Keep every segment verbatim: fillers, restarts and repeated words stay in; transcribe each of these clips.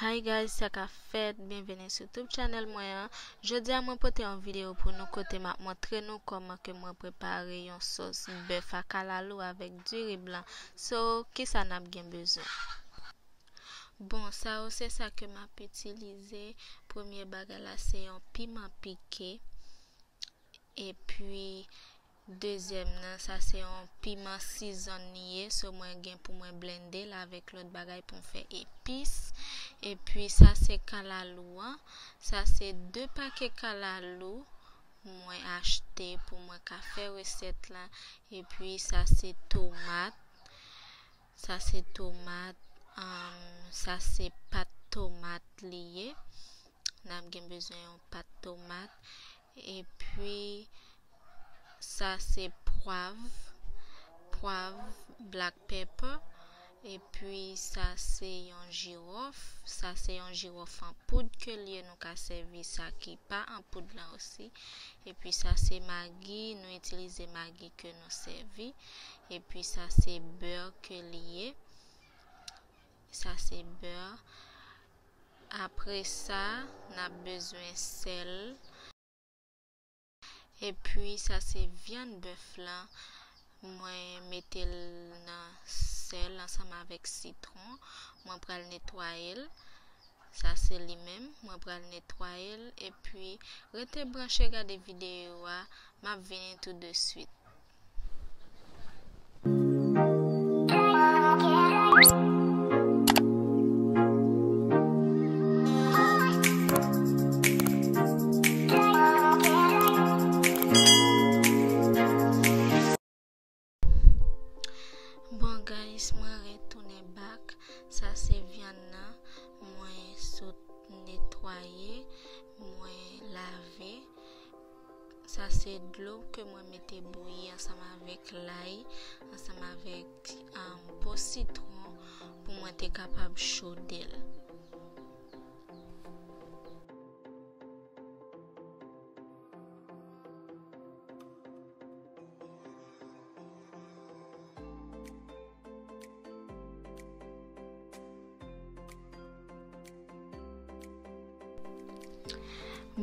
Hi guys, sa k ap fèt? Byenveni sou YouTube channel mwen an. Jodi a mwen pote yon videyo pou nou kote m ap montre nou kòman ke mwen prepare yon sòs bèf a kalalou avèk diri blan. So, kisa n ap gen bezwen? Bon, sa yo se sa ke m ap itilize. Premye bagay la se yon piman pike. Epi, dezyèm nan, sa se yon piman sizonn li ye. So, mwen gen pou mwen blende l avèk lòt bagay pou m fè epis. Epi, sa se kalalou an. Sa se de pake kalalou mwen achte pou mwen ka fè resèt la. Epi, sa se tomat. Sa se tomat. Ahn, sa se pat tomat li ye. N ap gen bezwen yon pat tomat. Epi, sa se pwav, pwav, black pepper. Epi, sa se yon jiwòf. Sa se yon jiwòf an poud ke l ye, nou ka sèvi sa ki pa an poud lan osi. Epi, sa se magi, nou itilize magi ke nou sèvi. Epi, sa se bè ke li ye. Sa se bè. Apre sa, n ap bezwen sèl. Epi, sa se vyann bèf lan. Mwen mete l nan sèl ansanm avèk sitwon. Mwen pral netwaye l. Sa se li menm. Mwen pral netwaye l. Epi, rete branche gade videyo a. M ap vini tou de swit. Bon, guys, mwen retounen back. Sa se vyann nan. Mwen sot netwaye, mwen lave. Sa se dlo ke mwen mete bouyi ansanm avèk lay, ansanm avèk, um, po sitwon pou mwen te kapab chode l.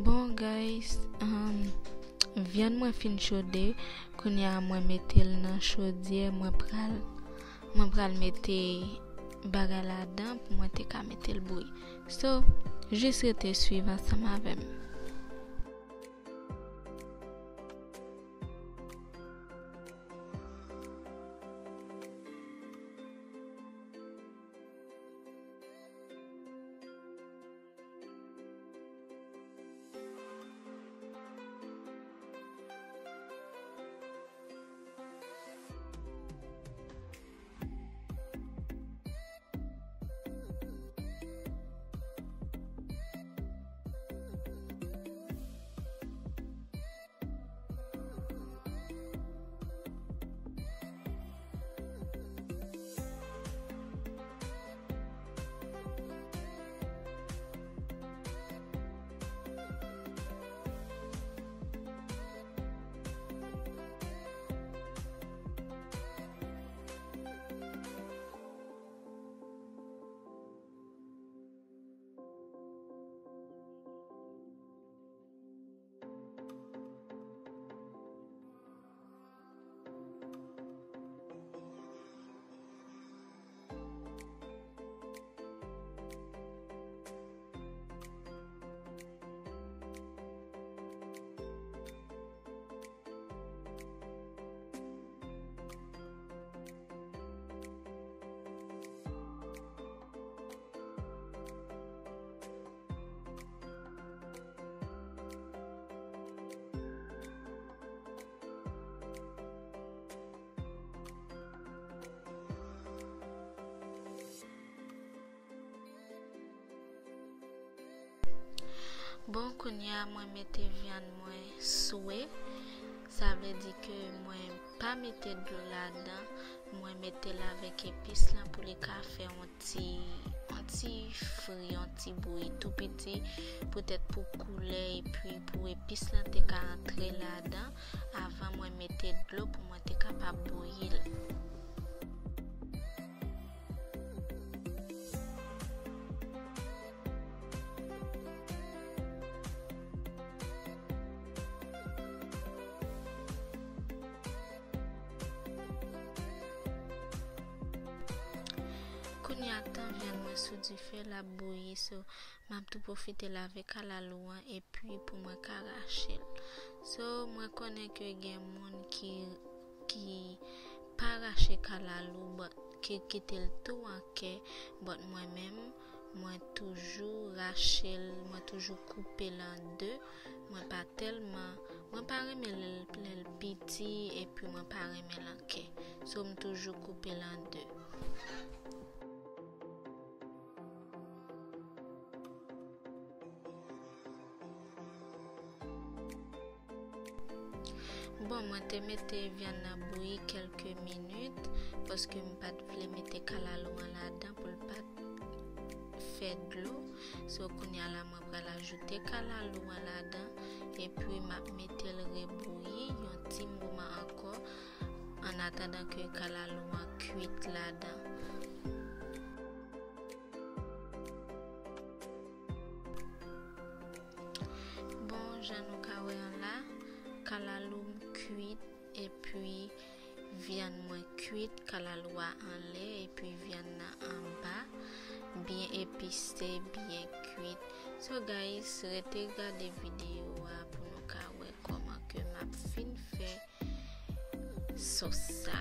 Bon, guys, um, vyann mwen fin chode. Kounye a, mwen mete l nan chodyè. Mwen pral, mwen pral mete bagay ladan pou mwen te ka mete l bouyi. So, jis rete swiv ansanm avè m. Bon, kounye a, mwen mete vyann mwen swe. Sa vle di ke mwen pa mete dlo ladan. Mwen mete l avèk epis lan pou li ka fè yon ti, yon ti fri, yon ti bouyi tou piti, poutèt pou koulè epi pou epis lan te ka antre ladan avan mwen mete dlo pou mwen te kapab bouyi l. Tan vyann mwen sou dife, l ap bouyi, so m ap tou pwofite lave kalalou an epi pou mwen ka rache l. So, mwen konnen ke gen moun ki, ki pa rache kalalou, but ki kite l tou an kè, but mwen menm, mwen toujou rache l, mwen toujou koupe l an de. Mwen pa tèlman, mwen pa renmen lè l, lè l piti, epi mwen pa renmen l an kè. So, m toujou koupe l an de. Bon, mwen te mete vyann nan bouyi kèlke minit, paske m pa t vle mete kalalou an ladan pou l pa t fè dlo. So, kounye a la, mwen pral ajoute kalalou an ladan, epi m ap mete l rebouyi yon ti moman ankò, an atandan ke kalalou an kwit ladan. Bon, jan nou ka wè an la, kalalou m kwit, epi vyann mwen kwit, kalalou a anlè, epi vyann nan anba, byen epise, byen kwit. So guys, rete gade videyo a pou nou ka wè kòman ke m ap fin fè sòs sa.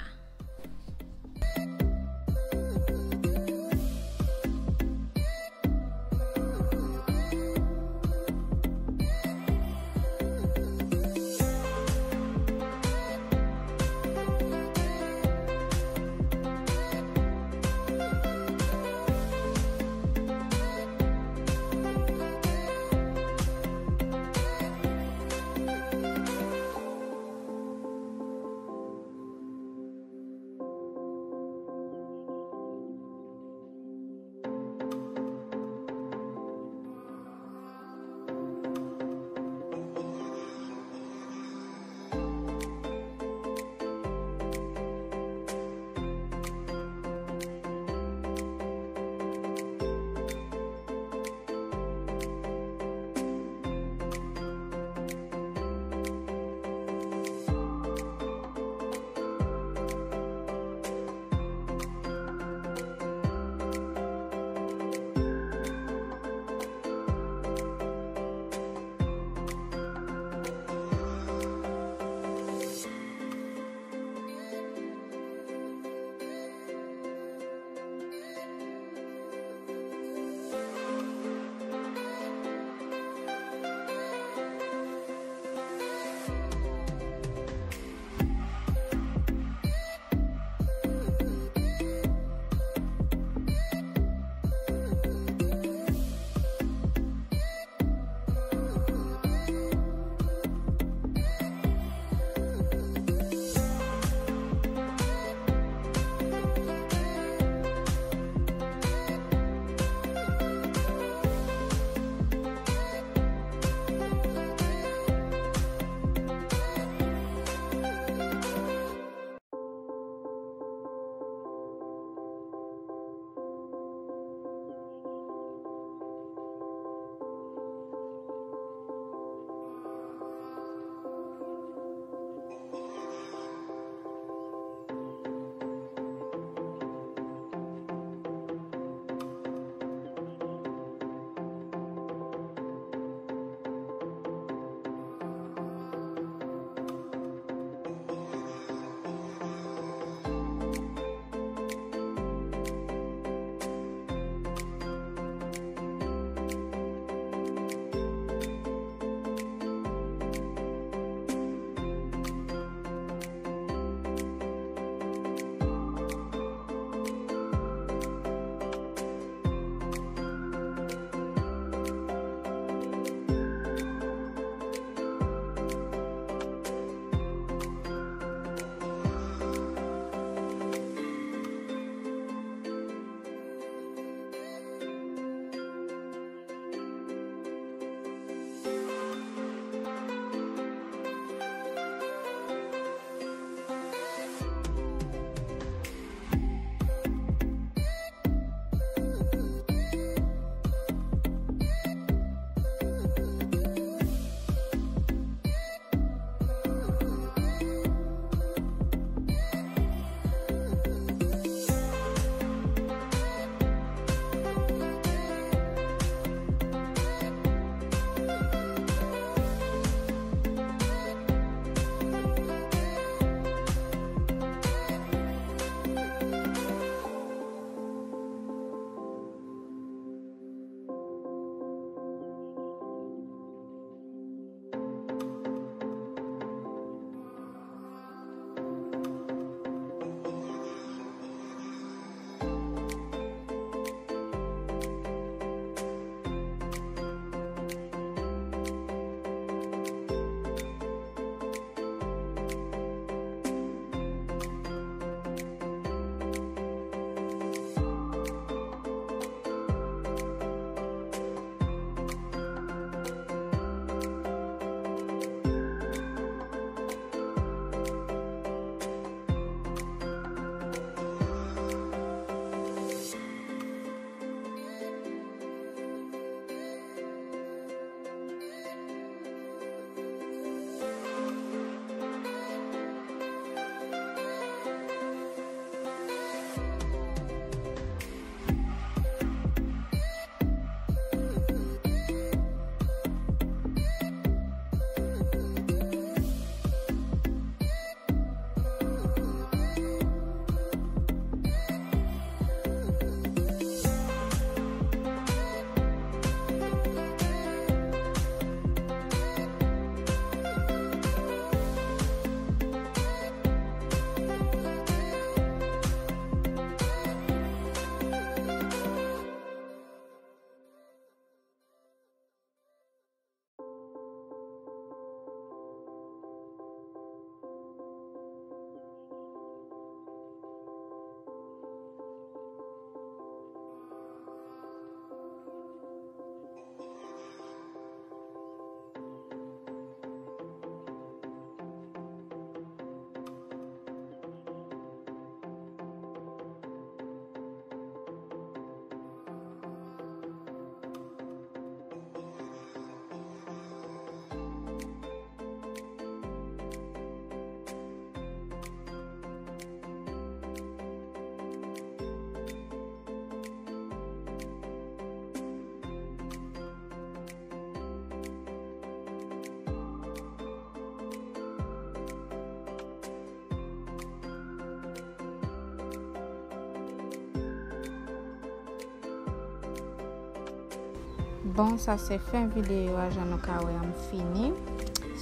Bon, sa se fen videyo a, jan nou ka wè an fini.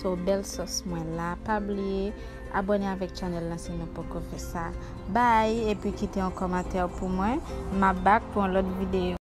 So, bèl sòs mwen la. Pa bliye abòne avèk chanèl lan si nou poko fè sa. Bye, epi kite yon kòmantè pou mwen. M ap back pou yon lòt videyo.